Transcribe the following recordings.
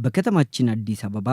በከተማችን አዲስ አበባ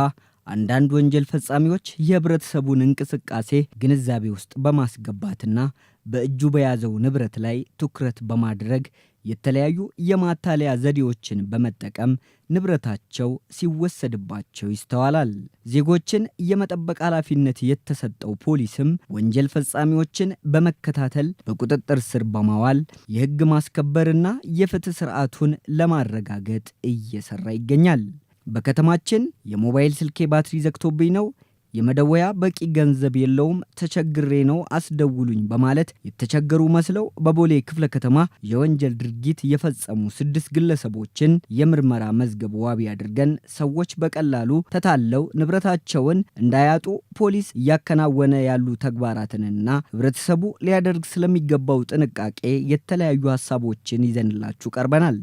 አንዳንድ ወንጀል ፈጻሚዎች የህብረተሰቡን እንቅስቃሴ ግንዛቤ ውስጥ በማስገባትና በእጁ በያዘው ንብረት ላይ ትኩረት በማድረግ የተለያዩ የማታለያ ዘዴዎችን በመጠቀም ንብረታቸው ሲወሰድባቸው ይስተዋላል። ዜጎችን የመጠበቅ ኃላፊነት የተሰጠው ፖሊስም ወንጀል ፈጻሚዎችን በመከታተል በቁጥጥር ስር በማዋል የሕግ ማስከበርና የፍትህ ስርዓቱን ለማረጋገጥ እየሰራ ይገኛል። በከተማችን የሞባይል ስልኬ ባትሪ ዘግቶብኝ ነው፣ የመደወያ በቂ ገንዘብ የለውም፣ ተቸግሬ ነው፣ አስደውሉኝ በማለት የተቸገሩ መስለው በቦሌ ክፍለ ከተማ የወንጀል ድርጊት የፈጸሙ 6 ግለሰቦችን የምርመራ መዝገብ ዋቢ አድርገን ሰዎች በቀላሉ ተታለው ንብረታቸውን እንዳያጡ ፖሊስ እያከናወነ ያሉ ተግባራትንና ህብረተሰቡ ሊያደርግ ስለሚገባው ጥንቃቄ የተለያዩ ሀሳቦችን ይዘንላችሁ ቀርበናል።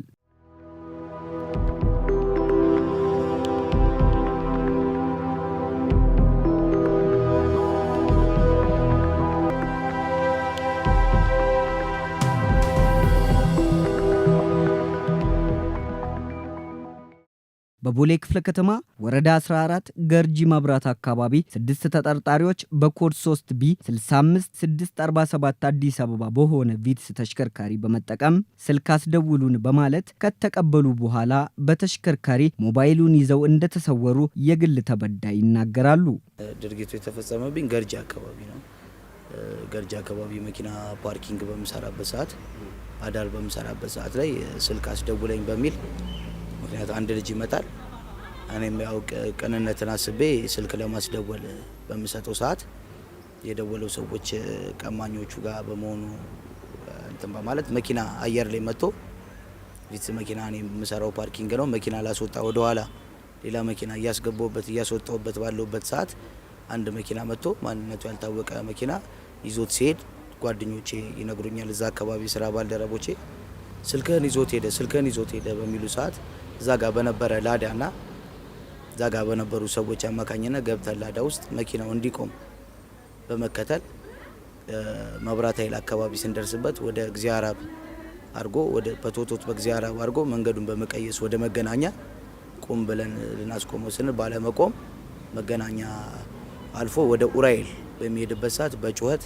በቦሌ ክፍለ ከተማ ወረዳ 14 ገርጂ መብራት አካባቢ 6 ተጠርጣሪዎች በኮድ 3 ቢ 65647 አዲስ አበባ በሆነ ቪትስ ተሽከርካሪ በመጠቀም ስልክ አስደውሉን በማለት ከተቀበሉ በኋላ በተሽከርካሪ ሞባይሉን ይዘው እንደተሰወሩ የግል ተበዳይ ይናገራሉ። ድርጊቱ የተፈጸመብኝ ገርጂ አካባቢ ነው። ገርጂ አካባቢ መኪና parking በምሰራበት ሰዓት፣ አዳር በምሰራበት ሰዓት ላይ ስልክ አስደውለኝ በሚል ምክንያቱ አንድ ልጅ ይመጣል። እኔም ያው ቅንነትን አስቤ ስልክ ለማስደወል በምሰጠው ሰዓት የደወለው ሰዎች ቀማኞቹ ጋር በመሆኑ እንትን በማለት መኪና አየር ላይ መጥቶ ቪትስ መኪና፣ እኔ የምሰራው parking ነው። መኪና ላስወጣ ወደ ኋላ ሌላ መኪና እያስገባሁበት እያስወጣሁበት ባለሁበት ሰዓት አንድ መኪና መጥቶ ማንነቱ ያልታወቀ መኪና ይዞት ሲሄድ ጓደኞቼ ይነግሩኛል። እዛ አካባቢ ስራ ባልደረቦቼ ስልክህን ይዞት ሄደ፣ ስልክህን ይዞት ሄደ በሚሉ ሰዓት እዛ ጋር በነበረ ላዳና እዛ ጋር በነበሩ ሰዎች አማካኝነት ገብተን ላዳ ውስጥ መኪናው እንዲቆም በመከተል መብራት ኃይል አካባቢ ስንደርስበት ወደ እግዚአብሔር አብ አድርጎ ወደ በቶቶት በእግዚአብሔር አብ አድርጎ መንገዱን በመቀየስ ወደ መገናኛ ቁም ብለን ልናስቆመው ስንል ባለመቆም መገናኛ አልፎ ወደ ኡራኤል በሚሄድበት ሰዓት በጩኸት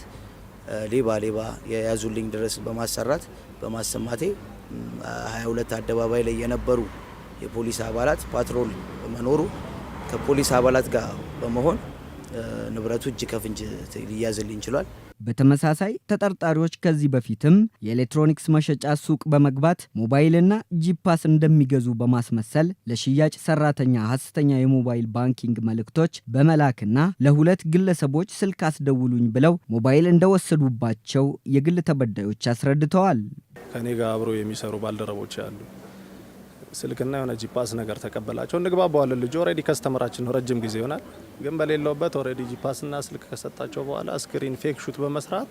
ሌባ ሌባ የያዙልኝ ድረስ በማሰራት በማሰማቴ 22 አደባባይ ላይ የነበሩ የፖሊስ አባላት patrol በመኖሩ ከፖሊስ አባላት ጋር በመሆን ንብረቱ እጅ ከፍንጅ ሊያዝልኝ ችሏል። በተመሳሳይ ተጠርጣሪዎች ከዚህ በፊትም የኤሌክትሮኒክስ መሸጫ ሱቅ በመግባት ሞባይልና ጂፓስ እንደሚገዙ በማስመሰል ለሽያጭ ሰራተኛ ሐሰተኛ የ mobile banking መልእክቶች በመላክና ለሁለት ግለሰቦች ስልክ አስደውሉኝ ብለው ሞባይል እንደወሰዱባቸው የግል ተበዳዮች አስረድተዋል። ከኔ ጋር አብረው የሚሰሩ ባልደረቦች ያሉ ስልክና የሆነ ጂፓስ ነገር ተቀበላቸው። እንግባባዋለን። ልጁ already customer ኣችን ነው፣ ረጅም ጊዜ ይሆናል። ግን በሌለውበት already ጂፓስና ስልክ ከሰጣቸው በኋላ screen fake shoot በመስራት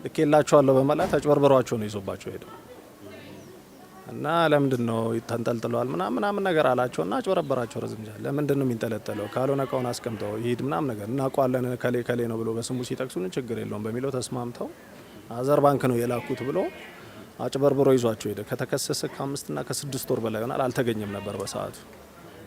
ልኬላቸዋለሁ በማለት አጭበርብሯቸው ነው ይዞባቸው ሄደው እና ለምንድን ነው ተንጠልጥለዋል ምናምን ምናምን ነገር አላቸው እና አጭበረበራቸው። ረዝም ለምንድን ነው የሚንጠለጠለው? ካልሆነ እቃውን አስቀምጠው ይሂድ ምናምን ነገር እናውቀዋለን፣ ከሌ ከሌ ነው ብሎ በስሙ ሲጠቅሱን ችግር የለውም በሚለው ተስማምተው other ባንክ ነው የላኩት ብሎ አጭበርብሮ ይዟቸው ሄደ። ከተከሰሰ ከ5ና ከ6 ወር በላይ ይሆናል። አልተገኘም ነበር በሰዓቱ።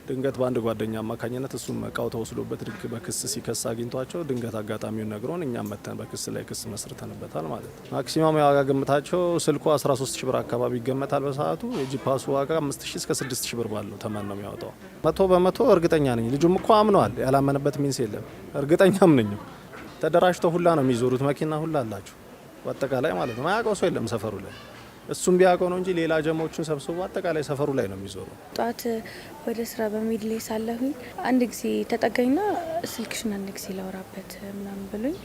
ድንገት በአንድ ጓደኛ አማካኝነት እሱም እቃው ተወስዶበት ድንገት በክስ ሲከስ አግኝቷቸው ድንገት አጋጣሚውን ነግሮን እኛም መተን በክስ ላይ ክስ መስርተንበታል ማለት ነው። Maximum የዋጋ ግምታቸው ስልኩ 13 ሺ ብር አካባቢ ይገመታል በሰዓቱ። የጂፓሱ ዋጋ 5 ሺ እስከ 6 ሺ ብር ባለው ተመን ነው የሚያወጣው። 100% እርግጠኛ ነኝ። ልጁም እኮ አምነዋል። ያላመነበት means የለም። እርግጠኛም ነኝ። ተደራጅተው ሁላ ነው የሚዞሩት። መኪና ሁላ አላቸው በአጠቃላይ ማለት ነው። ማያውቀው ሰው የለም ሰፈሩ ላይ። እሱም ቢያውቀው ነው እንጂ ሌላ ጀማዎችን ሰብስቦ አጠቃላይ ሰፈሩ ላይ ነው የሚዞረው። ጠዋት ወደ ስራ በመሄድ ላይ ሳለሁኝ አንድ ጊዜ ተጠጋኝና ስልክሽን አንድ ጊዜ ላውራበት ምናምን ብሎኝ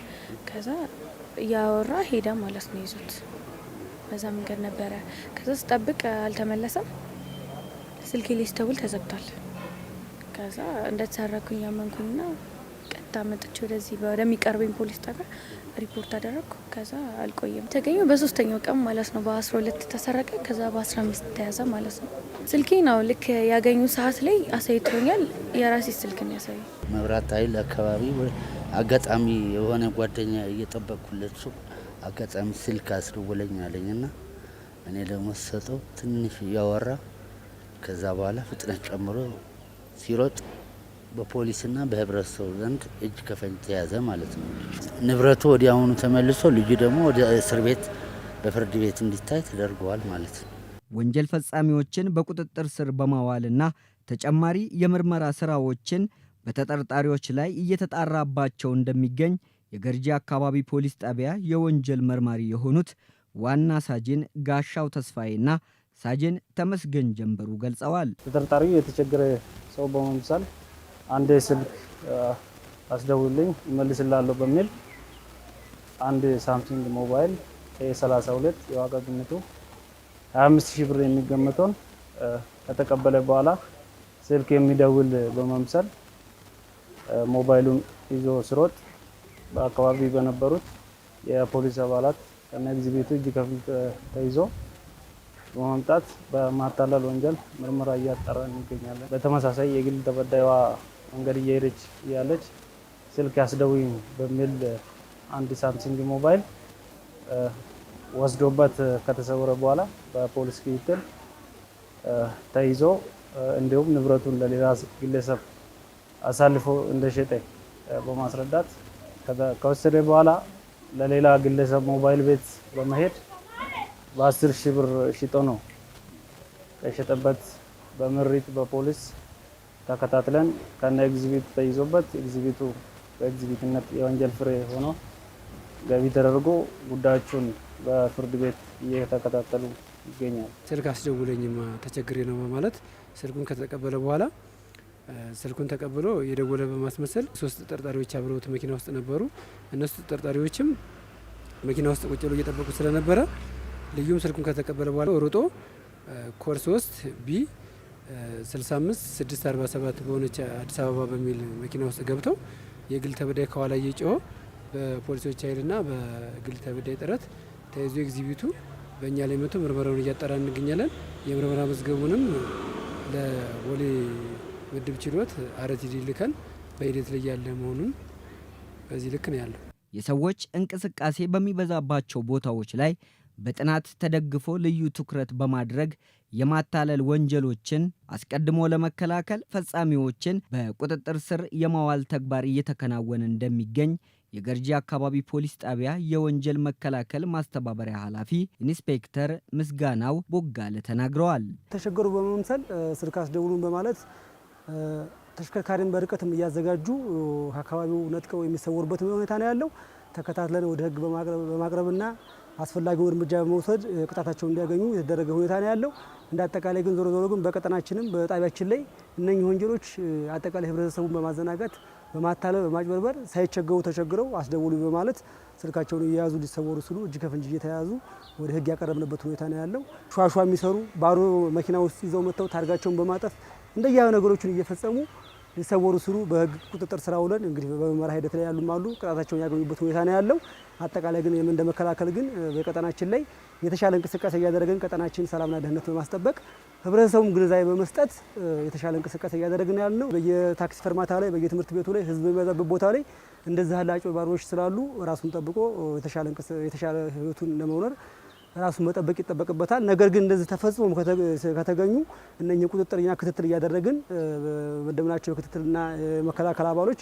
ከዛ እያወራ ሄደ ማለት ነው ይዞት። በዛ መንገድ ነበረ። ከዛ ስጠብቅ አልተመለሰም። ስልኬ ላይ ስደውል ተዘግቷል። ከዛ እንደተሰረኩኝ አመንኩኝና ቀጥታ መጥቼ ወደዚህ ወደሚቀርበኝ ፖሊስ ጣቢያ ሪፖርት አደረግኩ። ከዛ አልቆየም ተገኘ በሶስተኛው ቀን ማለት ነው። በ12 ተሰረቀ። ከዛ በ15 ተያዘ ማለት ነው። ስልኬ ነው ልክ ያገኙ ሰዓት ላይ አሳይቶኛል። የራሴ ስልክ ነው ያሳየኝ። መብራት ኃይል አካባቢ አጋጣሚ የሆነ ጓደኛ እየጠበቅኩለት ሱቅ አጋጣሚ ስልክ አስደውለኝ አለኝና እኔ ደግሞ ስሰጠው ትንሽ እያወራ ከዛ በኋላ ፍጥነት ጨምሮ ሲሮጥ በፖሊስና በህብረተሰቡ ዘንድ እጅ ከፍንጅ ተያዘ ማለት ነው። ንብረቱ ወዲያውኑ ተመልሶ ልጁ ደግሞ ወደ እስር ቤት በፍርድ ቤት እንዲታይ ተደርገዋል ማለት ነው። ወንጀል ፈጻሚዎችን በቁጥጥር ስር በማዋልና ተጨማሪ የምርመራ ስራዎችን በተጠርጣሪዎች ላይ እየተጣራባቸው እንደሚገኝ የገርጂ አካባቢ ፖሊስ ጣቢያ የወንጀል መርማሪ የሆኑት ዋና ሳጅን ጋሻው ተስፋዬና ሳጅን ተመስገን ጀንበሩ ገልጸዋል። ተጠርጣሪው የተቸገረ ሰው በመምሰል አንድ ስልክ አስደውልኝ እመልስላለሁ በሚል አንድ ሳምሰንግ ሞባይል A32 የዋጋ ግምቱ 25 ሺህ ብር የሚገመተውን ከተቀበለ በኋላ ስልክ የሚደውል በመምሰል ሞባይሉን ይዞ ሲሮጥ በአካባቢ በነበሩት የፖሊስ አባላት ከነ ኤግዚቢቱ እጅ ከፍንጅ ተይዞ በማምጣት በማታለል ወንጀል ምርመራ እያጣራ እንገኛለን። በተመሳሳይ የግል ተበዳይዋ መንገድ እየሄደች እያለች ስልክ ያስደውኝ በሚል አንድ ሳምሰንግ ሞባይል ወስዶበት ከተሰወረ በኋላ በፖሊስ ክትትል ተይዞ እንዲሁም ንብረቱን ለሌላ ግለሰብ አሳልፎ እንደሸጠ በማስረዳት ከወሰደ በኋላ ለሌላ ግለሰብ ሞባይል ቤት በመሄድ በ10 ሺህ ብር ሽጦ ነው ከሸጠበት በምሪት በፖሊስ ተከታትለን ከነ ኤግዚቢቱ ተይዞበት ኤግዚቢቱ በኤግዚቢትነት የወንጀል ፍሬ ሆኖ ገቢ ተደርጎ ጉዳዮቹን በፍርድ ቤት እየተከታተሉ ይገኛል። ስልክ አስደውለኝማ ተቸግሬ ነው በማለት ስልኩን ከተቀበለ በኋላ ስልኩን ተቀብሎ የደወለ በማስመሰል ሶስት ተጠርጣሪዎች አብረውት መኪና ውስጥ ነበሩ። እነሱ ተጠርጣሪዎችም መኪና ውስጥ ቁጭ ብሎ እየጠበቁ ስለነበረ ልዩም ስልኩን ከተቀበለ በኋላ ሮጦ ኮድ 3 B 65 647 በሆነች አዲስ አበባ በሚል መኪና ውስጥ ገብተው የግል ተበዳይ ከኋላ እየጮኸ በፖሊሶች ኃይልና በግል ተበዳይ ጥረት ተይዞ ኤግዚቢቱ በእኛ ላይ መጥቶ ምርመራውን እያጣራ እንገኛለን። የምርመራ መዝገቡንም ለቦሌ ምድብ ችሎት RTD ልከን በሂደት ላይ ያለ መሆኑን በዚህ ልክ ነው ያለው። የሰዎች እንቅስቃሴ በሚበዛባቸው ቦታዎች ላይ በጥናት ተደግፎ ልዩ ትኩረት በማድረግ የማታለል ወንጀሎችን አስቀድሞ ለመከላከል ፈጻሚዎችን በቁጥጥር ስር የማዋል ተግባር እየተከናወነ እንደሚገኝ የገርጂ አካባቢ ፖሊስ ጣቢያ የወንጀል መከላከል ማስተባበሪያ ኃላፊ ኢንስፔክተር ምስጋናው ቦጋለ ተናግረዋል። ተቸገሩ በመምሰል ስልክ አስደውሉን በማለት ተሽከርካሪን በርቀትም እያዘጋጁ አካባቢው ነጥቀው የሚሰወሩበት ሁኔታ ነው ያለው። ተከታትለን ወደ ሕግ በማቅረብና አስፈላጊውን እርምጃ በመውሰድ ቅጣታቸውን እንዲያገኙ የተደረገ ሁኔታ ነው ያለው። እንደ አጠቃላይ ግን ዞሮ ዞሮ ግን በቀጠናችንም በጣቢያችን ላይ እነኚህ ወንጀሎች አጠቃላይ ህብረተሰቡን በማዘናጋት በማታለል በማጭበርበር ሳይቸገሩ ተቸግረው አስደውሉ በማለት ስልካቸውን እየያዙ ሊሰወሩ ሲሉ እጅ ከፍንጅ እየተያዙ ወደ ህግ ያቀረብንበት ሁኔታ ነው ያለው። ሿሿ የሚሰሩ ባዶ መኪና ውስጥ ይዘው መጥተው ታርጋቸውን በማጠፍ እንደያ ነገሮችን እየፈጸሙ ሊሰወሩ ሲሉ በህግ ቁጥጥር ስር አውለን እንግዲህ በምርመራ ሂደት ላይ ያሉም አሉ፣ ቅጣታቸውን ያገኙበት ሁኔታ ነው ያለው። አጠቃላይ ግን እንደ መከላከል ግን በቀጠናችን ላይ የተሻለ እንቅስቃሴ እያደረግን ቀጠናችን ሰላምና ደህንነት በማስጠበቅ ህብረተሰቡም ግንዛቤ በመስጠት የተሻለ እንቅስቃሴ እያደረግን ያለ ነው። በየታክሲ ፈርማታ ላይ፣ በየትምህርት ቤቱ ላይ፣ ህዝብ በሚበዛበት ቦታ ላይ እንደዚህ ያለ አጭበርባሪዎች ስላሉ ራሱን ጠብቆ የተሻለ ህይወቱን ለመኖር ራሱን መጠበቅ ይጠበቅበታል። ነገር ግን እንደዚህ ተፈጽሞ ከተገኙ እነኚህ ቁጥጥርና ክትትል እያደረግን በመደብናቸው የክትትልና የመከላከል አባሎች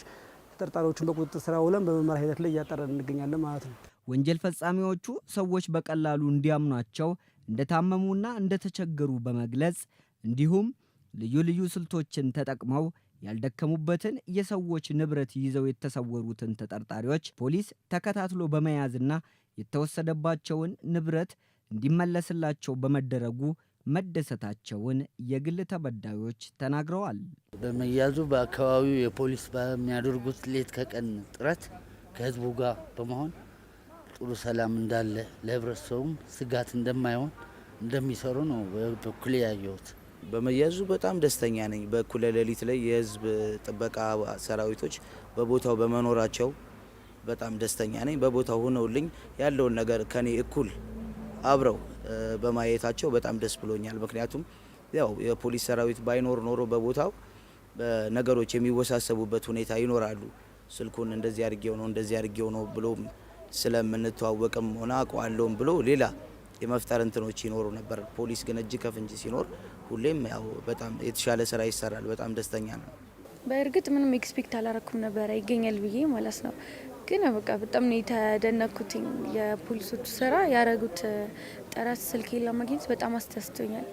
ተጠርጣሪዎችን በቁጥጥር ስር አውለን በምርመራ ሂደት ላይ እያጣራን እንገኛለን ማለት ነው። ወንጀል ፈጻሚዎቹ ሰዎች በቀላሉ እንዲያምኗቸው እንደታመሙና እንደተቸገሩ በመግለጽ እንዲሁም ልዩ ልዩ ስልቶችን ተጠቅመው ያልደከሙበትን የሰዎች ንብረት ይዘው የተሰወሩትን ተጠርጣሪዎች ፖሊስ ተከታትሎ በመያዝና የተወሰደባቸውን ንብረት እንዲመለስላቸው በመደረጉ መደሰታቸውን የግል ተበዳዮች ተናግረዋል። በመያዙ በአካባቢው የፖሊስ በሚያደርጉት ሌት ከቀን ጥረት ከህዝቡ ጋር በመሆን ጥሩ ሰላም እንዳለ ለህብረተሰቡም ስጋት እንደማይሆን እንደሚሰሩ ነው በበኩሌ ያየሁት። በመያዙ በጣም ደስተኛ ነኝ። በእኩለ ሌሊት ላይ የህዝብ ጥበቃ ሰራዊቶች በቦታው በመኖራቸው በጣም ደስተኛ ነኝ። በቦታው ሆነውልኝ ያለውን ነገር ከኔ እኩል አብረው በማየታቸው በጣም ደስ ብሎኛል። ምክንያቱም ያው የፖሊስ ሰራዊት ባይኖር ኖሮ በቦታው ነገሮች የሚወሳሰቡበት ሁኔታ ይኖራሉ። ስልኩን እንደዚህ አድርጌው ነው እንደዚህ አድርጌው ነው ብሎ ስለምንተዋወቅም ሆነ አውቀዋለሁም ብሎ ሌላ የመፍጠር እንትኖች ይኖሩ ነበር። ፖሊስ ግን እጅ ከፍንጅ ሲኖር ሁሌም ያው በጣም የተሻለ ስራ ይሰራል። በጣም ደስተኛ ነው። በእርግጥ ምንም expect አላረኩም ነበረ ይገኛል ብዬ ማለት ነው። ግን በቃ በጣም ነው የተደነኩትኝ። የፖሊሶቹ ስራ ያረጉት ጥረት ስልኬን ለማግኘት በጣም አስደስቶኛል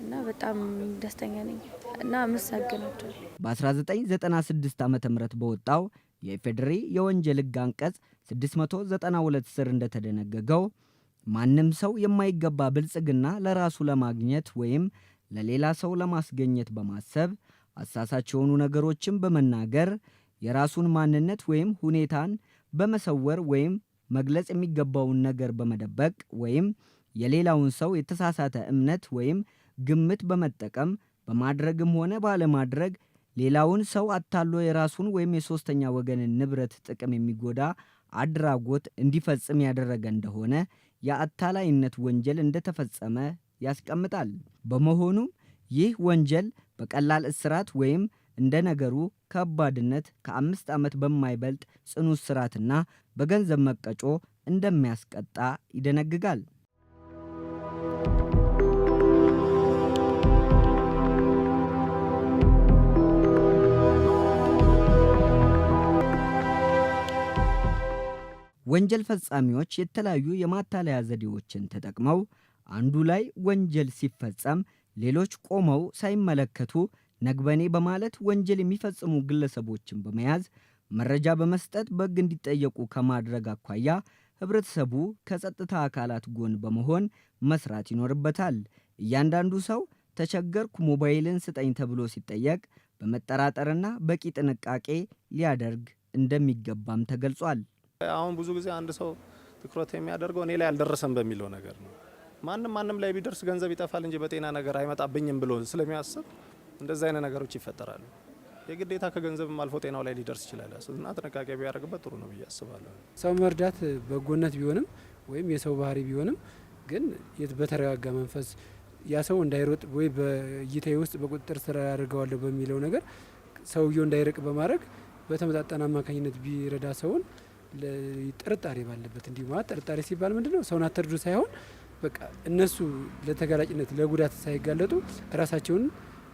እና በጣም ደስተኛ ነኝ እና አመሰግናቸዋለሁ። በ1996 ዓ ም በወጣው የኢፌዴሪ የወንጀል ሕግ አንቀጽ 692 ስር እንደተደነገገው ማንም ሰው የማይገባ ብልጽግና ለራሱ ለማግኘት ወይም ለሌላ ሰው ለማስገኘት በማሰብ አሳሳች የሆኑ ነገሮችን በመናገር፣ የራሱን ማንነት ወይም ሁኔታን በመሰወር ወይም መግለጽ የሚገባውን ነገር በመደበቅ ወይም የሌላውን ሰው የተሳሳተ እምነት ወይም ግምት በመጠቀም በማድረግም ሆነ ባለማድረግ ሌላውን ሰው አታሎ የራሱን ወይም የሦስተኛ ወገንን ንብረት ጥቅም የሚጎዳ አድራጎት እንዲፈጽም ያደረገ እንደሆነ የአታላይነት ወንጀል እንደተፈጸመ ያስቀምጣል። በመሆኑም ይህ ወንጀል በቀላል እስራት ወይም እንደ ነገሩ ከባድነት ከ5 ዓመት በማይበልጥ ጽኑ እስራትና በገንዘብ መቀጮ እንደሚያስቀጣ ይደነግጋል። ወንጀል ፈጻሚዎች የተለያዩ የማታለያ ዘዴዎችን ተጠቅመው አንዱ ላይ ወንጀል ሲፈጸም ሌሎች ቆመው ሳይመለከቱ ነግበኔ በማለት ወንጀል የሚፈጽሙ ግለሰቦችን በመያዝ መረጃ በመስጠት በሕግ እንዲጠየቁ ከማድረግ አኳያ ህብረተሰቡ ከጸጥታ አካላት ጎን በመሆን መስራት ይኖርበታል። እያንዳንዱ ሰው ተቸገርኩ ሞባይልን ስጠኝ ተብሎ ሲጠየቅ በመጠራጠርና በቂ ጥንቃቄ ሊያደርግ እንደሚገባም ተገልጿል። አሁን ብዙ ጊዜ አንድ ሰው ትኩረት የሚያደርገው እኔ ላይ አልደረሰም በሚለው ነገር ነው። ማንም ማንም ላይ ቢደርስ ገንዘብ ይጠፋል እንጂ በጤና ነገር አይመጣብኝም ብሎ ስለሚያስብ እንደዚህ አይነት ነገሮች ይፈጠራሉ። የግዴታ ከገንዘብም አልፎ ጤናው ላይ ሊደርስ ይችላል እና ጥንቃቄ ቢያደርግበት ጥሩ ነው ብዬ አስባለሁ። ሰው መርዳት በጎነት ቢሆንም ወይም የሰው ባህሪ ቢሆንም ግን በተረጋጋ መንፈስ ያ ሰው እንዳይሮጥ ወይ በእይታዬ ውስጥ በቁጥጥር ስር ያደርገዋለሁ በሚለው ነገር ሰውየው እንዳይርቅ በማድረግ በተመጣጠነ አማካኝነት ቢረዳ ሰውን ጥርጣሬ ባለበት፣ እንዲሁ ማለት ጥርጣሬ ሲባል ምንድነው? ሰውን አትርዱ ሳይሆን በቃ እነሱ ለተጋላጭነት ለጉዳት ሳይጋለጡ ራሳቸውን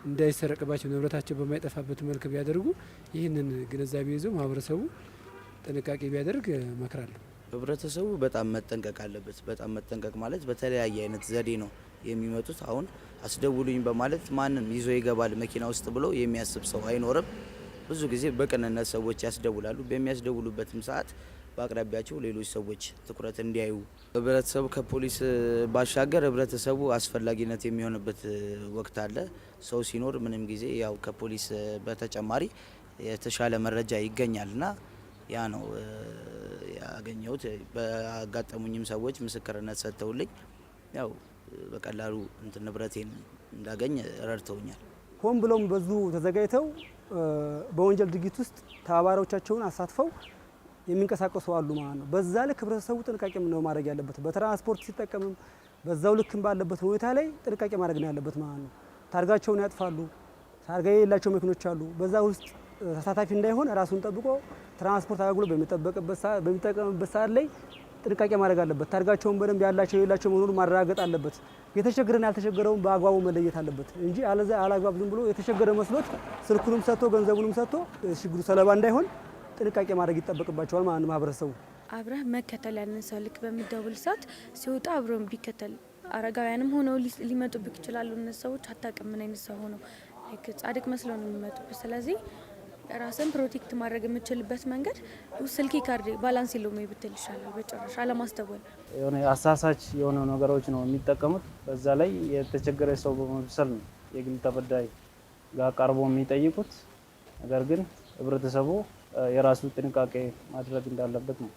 እንዳይሰረቅባቸው ንብረታቸው በማይጠፋበት መልክ ቢያደርጉ፣ ይህንን ግንዛቤ ይዞ ማህበረሰቡ ጥንቃቄ ቢያደርግ እመክራለሁ። ህብረተሰቡ በጣም መጠንቀቅ አለበት። በጣም መጠንቀቅ ማለት በተለያየ አይነት ዘዴ ነው የሚመጡት። አሁን አስደውሉኝ በማለት ማንም ይዞ ይገባል መኪና ውስጥ ብሎ የሚያስብ ሰው አይኖርም። ብዙ ጊዜ በቅንነት ሰዎች ያስደውላሉ። በሚያስደውሉበትም ሰዓት በአቅራቢያቸው ሌሎች ሰዎች ትኩረት እንዲያዩ ህብረተሰቡ ከፖሊስ ባሻገር ህብረተሰቡ አስፈላጊነት የሚሆንበት ወቅት አለ። ሰው ሲኖር ምንም ጊዜ ያው ከፖሊስ በተጨማሪ የተሻለ መረጃ ይገኛልና ያ ነው ያገኘሁት። ባጋጠሙኝም ሰዎች ምስክርነት ሰጥተውልኝ ያው በቀላሉ እንትን ንብረቴን እንዳገኝ ረድተውኛል። ሆን ብለውም በዙ ተዘጋጅተው በወንጀል ድርጊት ውስጥ ተባባሪዎቻቸውን አሳትፈው የሚንቀሳቀሱ አሉ ማለት ነው። በዛ ልክ ህብረተሰቡ ጥንቃቄ ነው ማድረግ ያለበት። በትራንስፖርት ሲጠቀምም በዛው ልክም ባለበት ሁኔታ ላይ ጥንቃቄ ማድረግ ነው ያለበት ማለት ነው። ታርጋቸውን ያጥፋሉ። ታርጋ የሌላቸው መኪኖች አሉ። በዛ ውስጥ ተሳታፊ እንዳይሆን ራሱን ጠብቆ ትራንስፖርት አገልግሎት በሚጠቀምበት ሰዓት ላይ ጥንቃቄ ማድረግ አለበት። ታርጋቸውን በደንብ ያላቸው የሌላቸው መሆኑን ማረጋገጥ አለበት። የተቸገረና ያልተቸገረውን በአግባቡ መለየት አለበት እንጂ አለዛ አላግባብ ዝም ብሎ የተቸገረ መስሎት ስልኩንም ሰጥቶ ገንዘቡንም ሰጥቶ ችግሩ ሰለባ እንዳይሆን ጥንቃቄ ማድረግ ይጠበቅባቸዋል ማለት ነው ማህበረሰቡ። አብረህ መከተል፣ ያንን ሰው ልክ በሚደውል ሰዓት ሲወጣ አብሮ ቢከተል። አረጋውያንም ሆነው ሊመጡብህ ይችላሉ። እነዚህ ሰዎች አታውቅም ምን አይነት ሰው ሆነው፣ ጻድቅ መስለው ነው የሚመጡብህ። ስለዚህ ራስን protect ማድረግ የምችልበት መንገድ ስልኬ ካርድ balance የለውም ብትል ይሻላል። በጭራሽ አለማስደወል። የሆነ አሳሳች የሆነ ነገሮች ነው የሚጠቀሙት። በዛ ላይ የተቸገረ ሰው በመምሰል ነው የግል ተበዳይ ጋር ቀርቦ የሚጠይቁት። ነገር ግን ህብረተሰቡ የራሱ ጥንቃቄ ማድረግ እንዳለበት ነው።